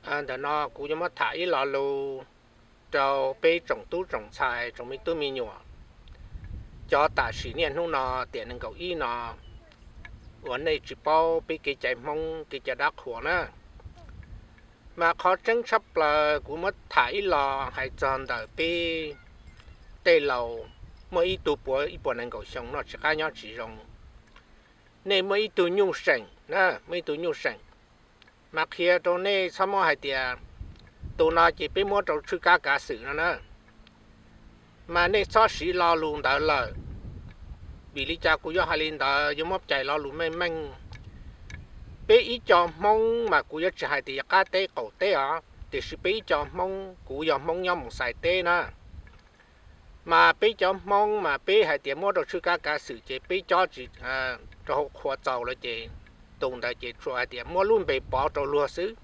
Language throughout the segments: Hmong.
Ntawm no kuv yuav muab tham ib lo lus rau peb tsoom tub tsoom ntxhais, tsoom me tub me nyuam, cov tam sim niaj hnub no, tiam nees nkaum ib no, uas nej tsis paub peb kev cai Hmoob kev cai dab qhuas na. Mas qhov tseeb tshaj plaws kuv muab tham ib lo hais txog ntawm peb tej laus muaj ib tug puav ib puas nees nkaum xyoo noj tsis qab nyob tsis zoo. Nej muaj ib tug nyuj seem, muaj ib tug nyuj seem, mas qhia rau nej txhob muab hais tias tus no ces peb muab rau tshwj kab kav xwm no na. Mas nej txhob siv lo lus ntawd lawm. Vim li cas kuv yuav hais li ntawd, yuav muab cais lo lus meej meej? Peb ib co Hmoob mas kuv yuav tsis hais tias yog qab teb qaum teb os, tiam sis peb ib co Hmoob, kuv yog Hmoob nyob mus Xais teb na, mas peb cov Hmoob mas peb hais tias muab rau tshwj kab kav xwm ces peb cob tsis rau hauv qhua txaus lawm ces tus ntawd ces tsuas hais tias muab lub npe pov rau luag xwb.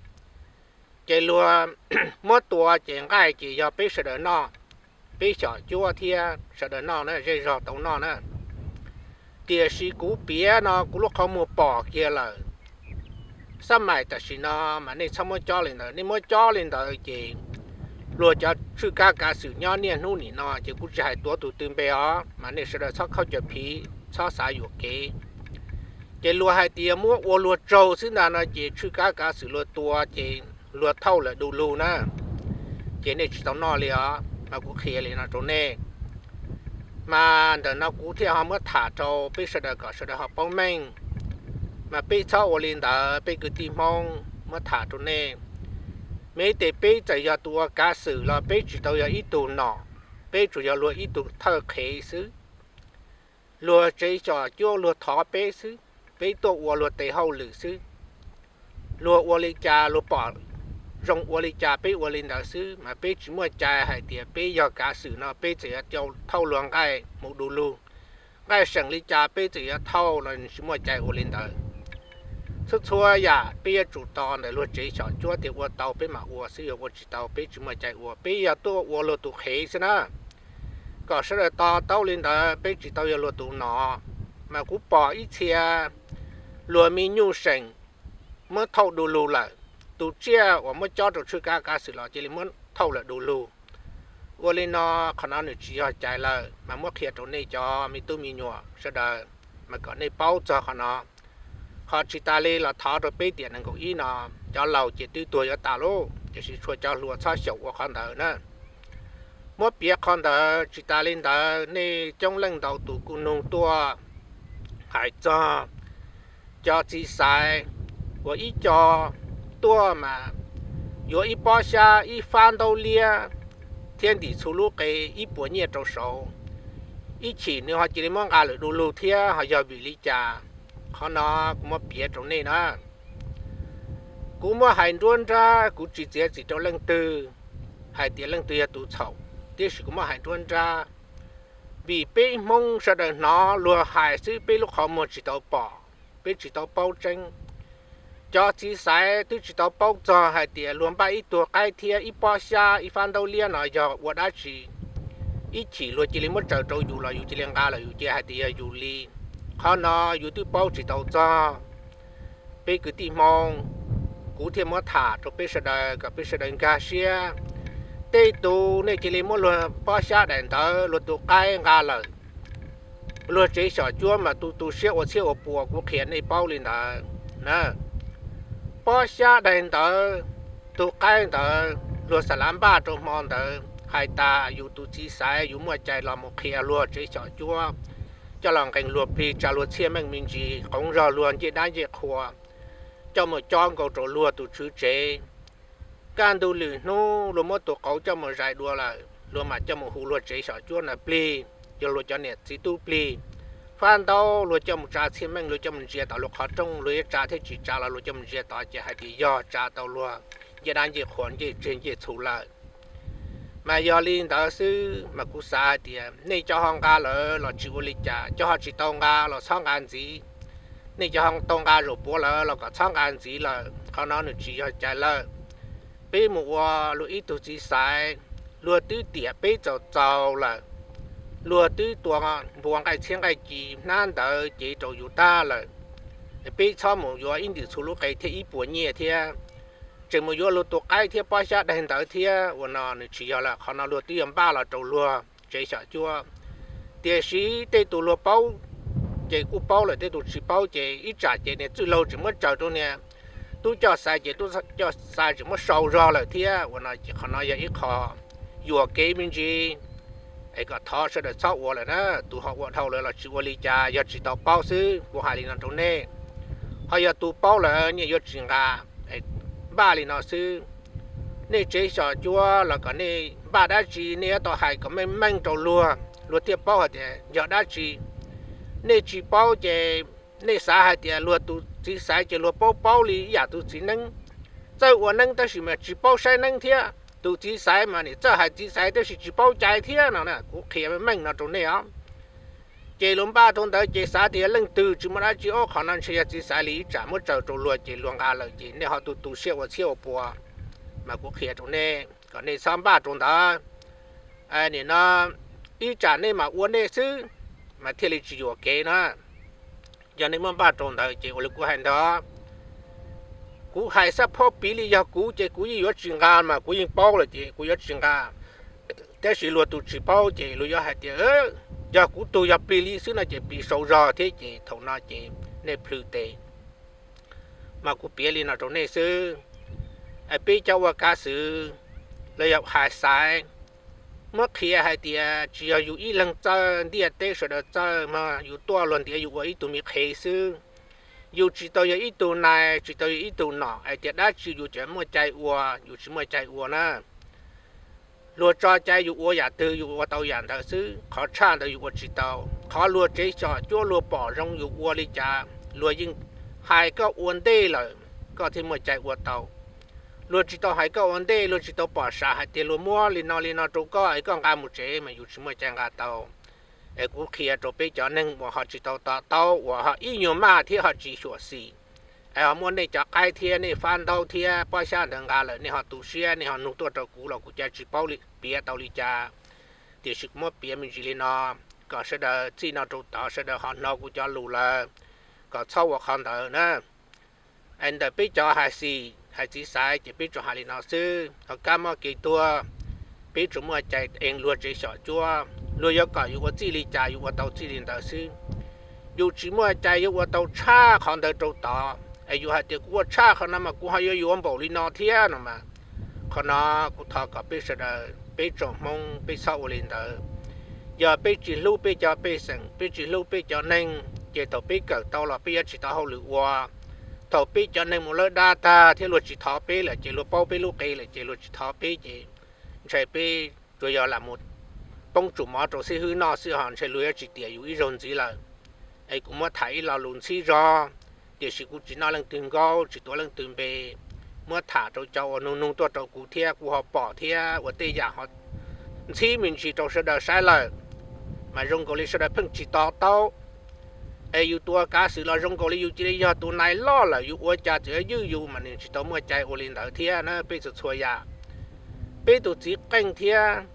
Ces luag muab tua ces nqaij ces yog peb sawv daws noj, peb xyom cuab thiab sawv daws noj na, zej zog tau noj na. Tiam sis kuv piav no kuv lub qhov muag pom kiag lawm. Xab maim tam sim no mas nej txhob muab cob li ntawd, nej muab cob li ntawd ces luag cov tshwj kab kav xwm nyob niaj hnub nim no ces kuv tsis hais tuav tus twg npe os, mas nej sawv daws txhob khaub caws phiv, txhob xav yuam kev. Ces luag hais tias muab ua luag tsaug xwb ntag no ces tshwj kab kav xwm luag tua ces luag thauj lawm du lug na, ces nej tsis tau noj li os. Mas kuv qhia li no rau nej, mas ntawm no kuv thiaj ho muab tham rau peb sawv daws kom sawv daws ho paub meej. Mas peb txhob ua li ntawd peb kwv tij Hmoob, muab tham rau nej. Mas tes peb txawm yog tus ua kav xwm los peb tsis tau yog ib tug nom, peb tsuas yog luag ib tug thawj qhev xwb. Luag tsev xyom cuab luag thov peb xwb, peb tuaj ua luag tes hauj lwm xwb. Luag ua li cas luag pom zoo ua li cas peb ua li ntawd xwb, mas peb tsis muaj cai hais tias peb yog kav xwm no peb txawm yuav thauj luag nqaij mus du lug. Nqaij seem li cas peb txawm yuav thauj los tsis muaj cai ua li ntawd. Txhua txhua yam peb yuav tsum tos ntawm luag tsev xyom cuab tias ua tau peb mam ua xwb, yog ua tsis tau peb tsis muaj cai ua, peb yog tuaj ua luag tus qhev xwb na. Kom sawv daws to taub li ntawd, peb tsis tau yog luag tus nom. Mas kuv pom ib txhia luag me nyuj seem muab thauj du lug lawm, tus tsiaj uas muab cob rau tshwj kab kav xwm los cia li muab thauj lawm du lug. Ua li no, qhov no nws tsis yog cai lawm, mas muab qhia rau nej cov me tub me nyuam sawv daws, mas kom nej paub txog qhov no. Ho tsis tas li los thov rau peb tiam nees nkaum ib no, cov laus ces twb tuag yuav tas lauj, tiam sis tshua cov hluas txhob xyaum ua qhov ntawd na. Muab piav qhov ntawd, tsis tas li ntawd nej coob leej ntau tus kuj nug tuaj hais txog cov txiv xaiv uas ib co tuaj mas yuav ib pob xyab ib fab ntaub liab thiab ntim txhua lub qe ib puas nyiaj rau saud, ib chim nws ho cia li muab nqa lawm du lug thiab ho yog vim li cas? Qhov no kuv muab piav rau nej na. Kuv muab hais nruab nrab, kuv tsis txiav txim rau leej twg hais tias leej twg yog tus txhaum, tiam sis kuv muab hais nruab nrab. Vim peb Hmoob sawv daws hnov luag hais xwb, peb lub qhov muag tsis tau pom, peb tsis tau paub tseeb. Cov txiv xaiv twb tsis tau paub txog hais tias luag npaj ib tug qaib thiab ib pob xyab ib fab ntaub liab no yog ua dab tsi. Ib chim luag cia li muab tsaws rau yus los yus cia li nqa los yus cia hais tias yog yus li. Qhov no yus twb paub tsis tau txog. Peb kwv tij Hmoob, kuv thiaj muab tham rau peb sawv daws kom peb sawv daws nkag siab. Tej tus nej cia li muab luag pob xyab daim ntawv, luag tus qaib nqa lawm, luag tsev xyom cuab mas tu tu siab ua txhiab ua puas, kuv qhia nej paub li ntawd na. Pob xyab daim ntawv, tus qaib ntawd luag xa lav npaj rau hmo ntawd, hais tas yus tus txiv xaiv yus muaj cai los mus qhia luag tsev xyom cuab, coj los nqee luag plig, tsa luag txhiaj meej me ntsis, qoov zog luag ncej dab ncej qhua, coj mus cob nkaus rau luag tus tswv tsev. Kaj ntug lwm hnub luag muab tus qauv coj mus zais dua lawm, luag mam coj mus hu luag tsev xyom cuab na plig, yog luag cov niam txiv tub plig. Fab ntaub luag coj mus tsa txhiaj meej, luag coj mus ntsia tom luag qhov rooj, luag yuav tsa thiab tsis tsa los luag coj mus ntsia tod ces hais tias yog tsa tau luag ncej dab ncej qhua ncej tseg ncej txhu lawm. Mas yog li ntawd xwb mas kuv xav hais tias nej cov ho nqa lawm los tsis ua li cas, cov ho tsis tau nqa los txhob nqa ntxiv. Nej cov ho tau nqa zaum puav lawm los kom txhob nqa ntxiv lawm, qhov no nws tsis yog cai lawm. Peb mus ua luag ib tug txiv xaiv, luag twb tiam peb txaus txaus lawm, luag twb tua npua nqaij txhiab nqaij ci hnab ntawv cev rau yus tag lawm. Peb txhob mus yuav ib ntim txhu lub qe thiab ib puas nyiaj thiab. tseem mus yuav luag tus qaib thiab pob xyab daig ntawd thiab. Ua no nws tsis yog lawm, qhov no luag twb yog npaj los rau luag tsev xyom cuab. Tiam sis tej tus luag paub ces kuj paub lawm, tej tus tsis paub ces ib tsam ces niag txwj laug tseem muab tsaws rau niag tub coj xaiv ces tub coj xaiv tseem muab sau zog lawm thiab. Ua no ces qhov no yog ib qho yuam kev me ntsis, es kom thov sawv daws txhob ua lawm na. Tus ho ua dhau lawm los tsis ua li cas, yog tsis tau paub xwb kuv hais li no rau nej. Ho yog tus paub lawm nej yuav tsis nqa, npaj li no xwb. Nej tsev xyom cuab los kom nej npaj dab tsi nej yuav tau hais kom meej meej rau luag, luag thiaj paub hais tias yog dab tsi. Nej tsis paub ces nej xav hais tias luag tus txiv xaiv ces luag paub paub li ib yam tus txiv neeb. Txawj ua neeb tab sis mas tsis paub saib neeb thiab, tus txiv xaiv mas nim txawj hais txiv xaiv tab sis tsis paub cai thiab no na. Kuv qhia meej meej no rau nej os. Ces luag npaj rau ntawd ces xav tias leej twg tsis muaj dab tsi, ob qhov no ntshe yog txiv xaiv li ib tsam muab tsaws rau luag ces luag nqa lawm ces nej ho tu tu siab ua txhiab ua pua. Mas kuv qhia rau nej kom nej txhob npaj rau ntawd. Nim no ib tsam nej mam ua nej xwb mas thiaj li tsis yuam kev na. Yog nej muab npaj rau ntawd ces ua li kuv hais ntawd, kuv hais xab phob piv li yog kuv ces kuv yeej yuav tsis nqa mas kuv yeej paub lawm ces kuv yuav tsis nqa. Tab sis luag tus tsis paub ces luag yuav hais tias yog kuv tug yog plig li xwb no ces plig sau zog thiab ces thaum no ces nej plhws tes. Mas kuv piav li no rau nej xwb. Peb cov ua kav xwm los yog hais xaiv, muab qhia hais tias tsis yog yus ib leeg txawj, ntiaj teb sawv daws txawj mas yus tuaj luag ntiav yus ua ib tug me qhev xwb. Yus tsis tau yog ib tug nais, tsis tau yog ib tug nom hais tias dab tsi yus tseem muaj cai ua, yus tsis muaj cai ua na. Luag tso cai yus ua yam twg yus ua tau yam ntawd xwb, qhov tshaj ntawd yus ua tsis tau. Qhov luag tsev xyom cuab luag pom zoo yus ua li cas luag yeej hais koj ua ntej lawm koj thiaj muaj cai ua tau. Luag tsis tau hais koj ua ntej, luag tsis tau pom sam hais tias luag muab li no li no rau koj es koj nqa mus tsev mas yus tsis muaj cai nqa tau. Es kuv qhia rau peb cov neeg uas ho tsis tau to taub uas ho ib nyuag maj thiab ho tsis xyuam xim, es ho muab nej cov qaib thiab nej fab ntaub thiab pob xyab ntawd nqa lawm nej ho tu siab nej ho nug tuaj rau kuv los kuv cia tsis paub piav tau li cas. Tiam sis kuv muab piav me ntsis li no kom sawv daws txij no rau tod sawv daws ho hnov kuv cov lus lawm, kom txhob ua qhov ntawd na. Es ntawm peb cov hais xis hais txiv xaiv ces peb tsuas hais li no xwb, ho kab mob kev tuag peb tsuas muaj cai ees luag tsev xyom cuab, luag yuav kom yus ua txij li cas yus ua tau txij li ntawd xwb. Yus tsis muaj cai yuav ua tau tshaj qhov ntawd rau tod es yus hais tias kuv ua tshaj qhov no mas kuv ho yuav yuav npaum li no thiab no mas, qhov no kuv thov kom peb sawv daws peb tsoom Hmoob peb txhob ua li ntawd. Yog peb tsis hlub peb cov pej xeem, peb tsis hlub peb cov neeg ces thaum peb kawm tau los peb yuav tsis tau hauj lwm ua. Thaum peb cov neeg mus lawb dab tag thiab luag tsis thov peb lawm ces luag paub peb lub qe lawm ces luag tsis thov peb ces ntshai peb tsuas yog lam mus poob tsum mov rau xib hwb noj xwb ho ntshai luag yuav tsis tiam yus ib zaug ntxiv lawm. Es kuv muab tham ib lo lus ntxhib zog, tiam sis kuv tsis noj leej twg nkaub tsis tuav leej twg npe, muab tham rau cov uas nug nug tuaj rau kuv thiab kuv ho pom thiab ua tej yam ho ntxhib me ntsis rau sawv daws saib lawm, mas zoo nkaus li sawv daws pheej tsis to taub. Es yus tus ua kav xwm los zoo nkaus li yus cia li yog tus nais loj lawm, yus ua cas txawm yuav ywj yus mas nws tsis tau muaj cai ua li ntawd thiab na. Peb txhua txhua yam, peb tus txiv qeej thiab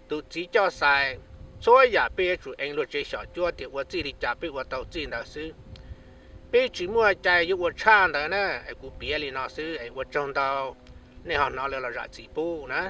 tus txiv coj xais, txhua yam peb yuav tsum ees luag tsev xyom cuab tias ua txij li cas peb ua tau txij ntawd xwb. Peb tsis muaj cai yuav ua tshaj ntawd na. Es kuv piav li no xwb es ua tsaug ntau, nej ho hnov lawm los zam txim pub na.